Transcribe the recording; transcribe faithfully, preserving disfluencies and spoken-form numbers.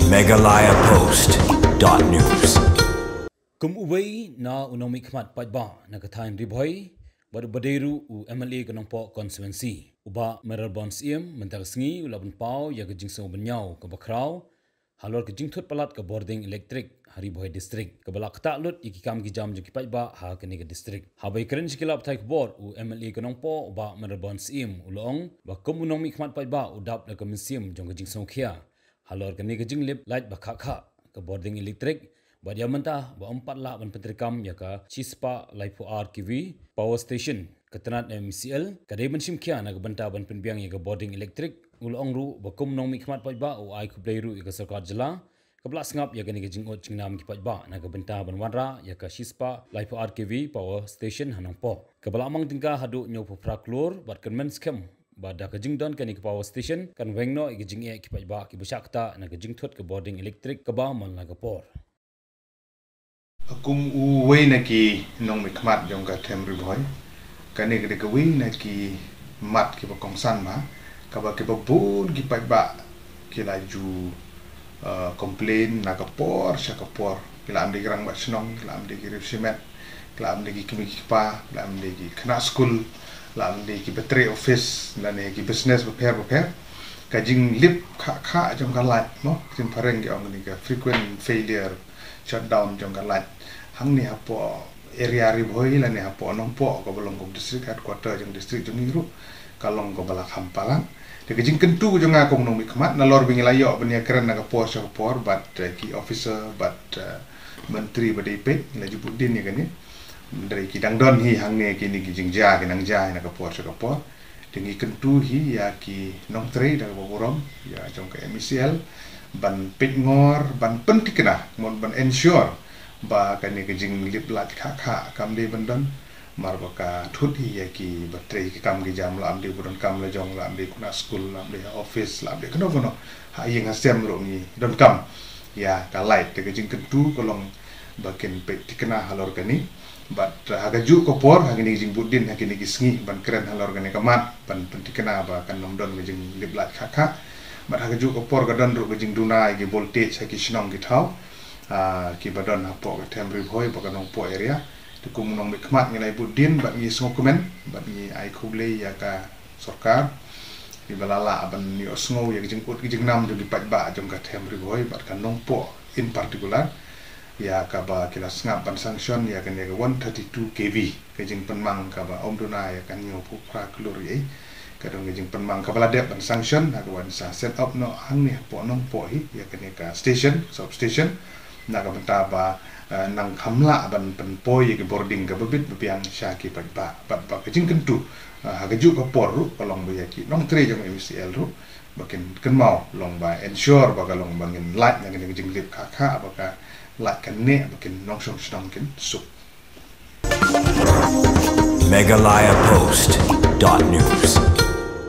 Meghalaya Post dot news. Kum uwei na u nongmihkhmat paidbah na ka thaiñ Ri Bhoi, bad uba dei ruh u M L A ka Nongpoh Constituency, u Bah Mayral Born Syiem, mynta ka sngi u la pynpaw ïa ka jingsngew bynñiaw kaba khraw halor ka jingthut palat ka bording elektrik ha Ri Bhoi District, kaba la ktah lut ïa ki kam ki jam jong ki paidbah ha kane ka district. Haba ïakren sha ki lad pathai khubor, u M L A ka Nongpoh, u Bah Mayral Born Syiem, u la ong ba kum u nongmihkhmat paidbah u dap da ka mynsiem jong ka jingsngewkhia halor kane ka jinglip lait ba khah khah ka bording elektrik, bad ïa mynta ba ym pat lah ban pyntreikam ïa ka shispah laiphew ar K V power station. Ka tnat M E C L ka dei ban shim khia na ka bynta ban pynbiang ïa ka bording elektrik. U la ong ruh ba kum u nongmihkhmat paidbah u ai khublei ruh ïa ka sorkar jylla kaba la sngap ïa kane ka jingud jingnam ki paidbah na ka bynta ban wanrah ïa ka shispah laiphew ar K V power station ha Nongpoh, kaba la mang tyngka haduh hynñiewphew phra klur, bad kyrmen skhem ba da ka jingdon kane ka power station kan weng noh ïa ka jingeh ki paidbah kiba shah ktah na ka jingthut ka bording elektrik kaba man la ka por. Kum uwei na ki nongmihkhmat jong ka thaiñ Ri Bhoi, kane ka dei kawei na ki mat kiba kongsan bha, kaba kiba bun ki paidbah ki la ju, uh, complain na ka por sha ka por. Ki la ym dei ki rangbah shnong, ki la ym dei ki riewshimet, ki la ym dei ki kmie ki kpa, ki la ym dei ki khynnah skul, ki la ym dei kiba trei office lane ki business bapher bapher. Ka jinglip khah khah jong ka lait, mo, jingphareng ki ong kane ka frequent failure shutdown jong ka lait hangne hapoh area Ri Bhoi lane hapoh Nongpoh kaba long kum district headquarter jong district jong ngi ruh, ka long kaba la kham palat. Te ka jingkyntu jong nga kum u nongmihkhmat, nalor ba ngi la ïoh ban ïakren na ka por sha ka por bad, eh, ki officer bad, eh, myntri ba dei peit, ngi la ju bud dien ïa kane. Hynrei ki dang don hi hangne kine ki jingjia ki nang jia hi na ka por sha ka por. Te ngi kyntu hi ïa ki nongtrei da kaba burom ïa jong ka M E C L ban peit ngor, ban pyntikna, mon, ban ensure ba kane ka jinglip lait khah khah kam dei ban don. Mar ba ka thut hi ïa kiba trei ki kam ki jam, la ym dei ba donkam la jong, la ym dei khynnah skul, la ym dei ha office, la ym dei kano kano, ha ïing ha sem ruh ngi donkam ïa ka lait. Te ka jingkyntu ka long ba kin peit tikna halor kane. Bad, eh, ha kajuh ka por, ha kine ki jingbud dien, ha kine ki sngi, ban kren halor kane ka mat, ban pyntikna ba kan ym don ka jinglip lait khah khah. Bad ha kajuh ka por ka don ruh ka jingduna ïa ki voltage ha ki shnong ki thaw, ah, kiba don hapoh ka thaiñ Ri Bhoi bad ka Nongpoh area. Te kum u nongmihkhmat ngi la ïa bud dien bad ngi sngewkmen bad ngi ai khublei ïa ka sorkar, iba la lah ban ïohsngew ïa ka jingud ka jingnam jong ki paidbah jong ka thaiñ Ri Bhoi bad ka Nongpoh in particular, ïa kaba ki la sngap ban sanction ïa kane ka one thirty-two K V, ka jingpynmang kaba ym duna ïa ka hynñiewphew phra klur ei. Ka don ka jingpynmang kaba la dep ban sanction, ha kaba sa set up noh hangne hapoh Nongpoh hi ïa kane ka station, substation, na ka bynta ba, eh, nang kham lah ban pynpoi ïa ki bording kaba bit ba biang sha ki paidbah. Bad ba ka jingkyntu, eh, ha kajuh ka por ruh ka long ba ïa ki nongtrei jong M E C L ruh ba kin kynmaw long ba ensure ba ka long ba ngin lait na kane ka jinglip khah khah, ba ka lait kane ba kin nongshong shnong kin suk. Meghalaya Post dot news.